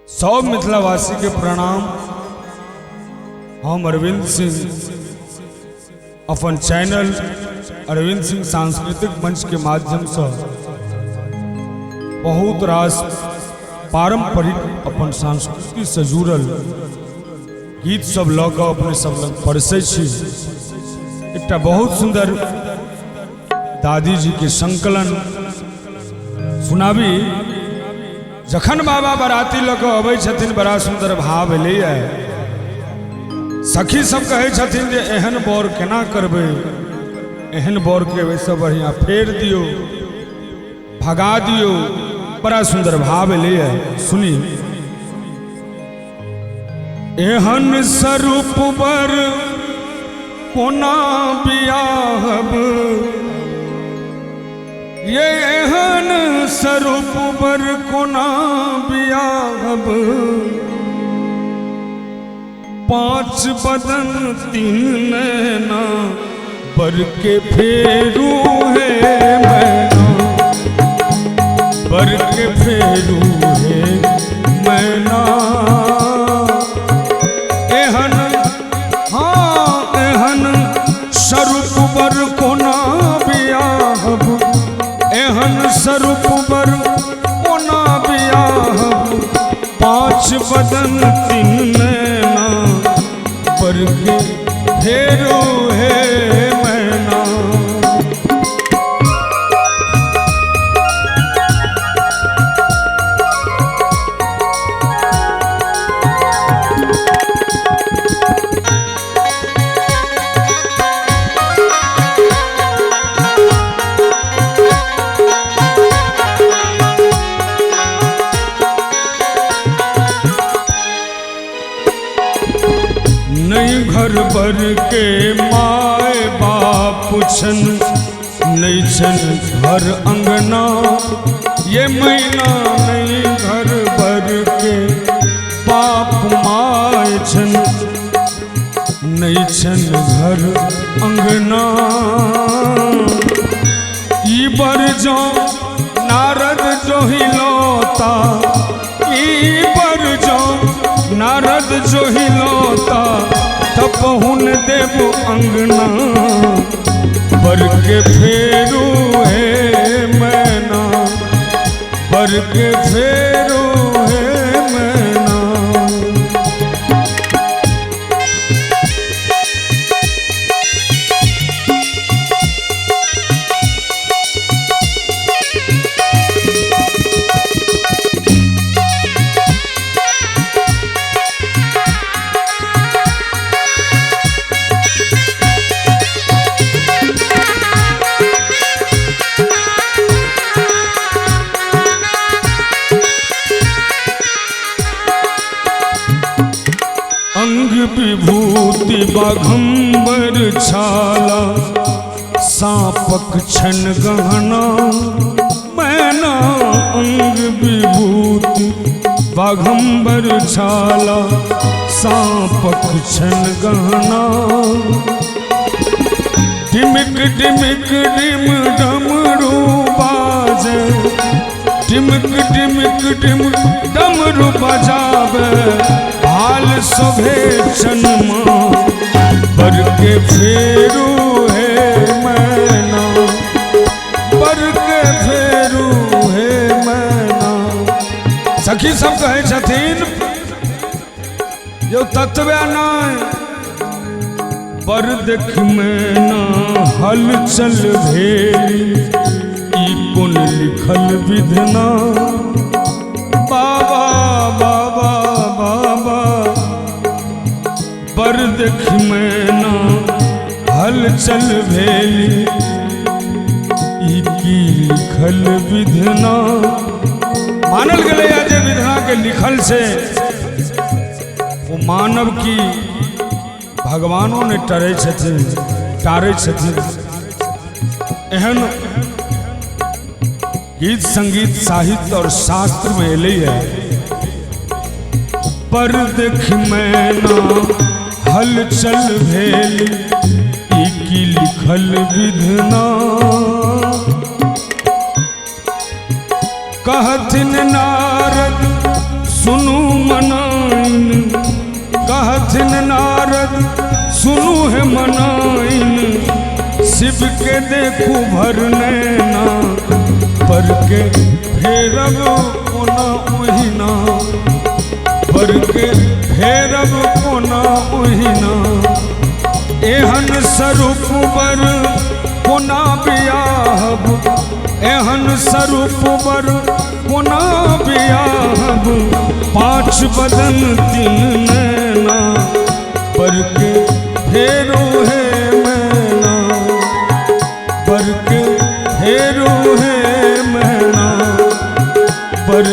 सब मिथिलावासी के प्रणाम। हम अरविंद सिंह अपन चैनल अरविंद सिंह सांस्कृतिक मंच के माध्यम से बहुत रास पारंपरिक अपन संस्कृति से जुड़ल गीत सब लऽ कऽ अपने सब लग परसै छी। एकटा बहुत सुंदर दादी जी के संकलन सुनाबी। जखन बाबा बराती लऽ कऽ अबै छथिन बड़ा सुंदर भाव एलैए। सखी सब कहै छथिन जे एहन बर केना करबै, एहन बर के वैसे बढ़िया फेर दियौ, भगा दियौ। बड़ा सुंदर भाव एलैए, सुनी। एहन स्वरूप बर कोना बियाहब, ये एहन स्वरूप बर कोना बियाहब, पांच बदन तीन नैना बर के फेरू है मैना, बर के फेरू है मैना। एहन हाँ एहन स्वरूप बर कोना बियाहब, एहन स्वरूप बर कोना बियाहब, पांच बदन तीन नैना बर के फेरू है मैना। नहीं घर भर के माए बाप छन, नहीं छन घर अंगना ये मैना, नहीं घर भर के बाप माए छन, नहीं छन घर अंगना। ई बर जो नारद जो हिलोता, ई बर जो नारद जो हिलोता, तपहुन देव अंगना बर के फेरू है मैना, बर के फेरू है मैना। अंग विभूति बाघंबर छाला, सांपक छन गहना मैना। अंग विभूति बाघंबर छाला, सांपक छन गहना। टिमिक टिमिक डिम डमरू बाजे, टिमिक टिमिक डिम डमरू बजावे, हाल शोभे चनमा बर के फेरू है मैना, बर के फेरू है मैना। सखी सब कहै छथिन यो तत्वे नहीं बर देख मैना हलचल भेली, ई कोन लिखल विधना। बाबा बाबा बाबा बर देख मैना हलचल भेली, ई की लिखल विधना। मानल गेलैए जे विधना के लिखल से वो मानव की भगवानों ने टरे छथिन, टारै छथिन। एहन गीत संगीत साहित्य और शास्त्र में एलैए। पर देख मैना हलचल भेल, ई की लिखल विधना। कहथिन नारद सुनू कहथिन नारद सुनू हे मनाइन, शिव के देखू भर नैना, पर के फेरब कोना ओहिना, पर के फेरब कोना ओहिना। एहन स्वरूप बर कोना बियाहब, एहन स्वरूप बर कोना बियाहब, पाँच बदन तीन नैना, पर के फेरो है मैना, पर के फेरो है मैना, पर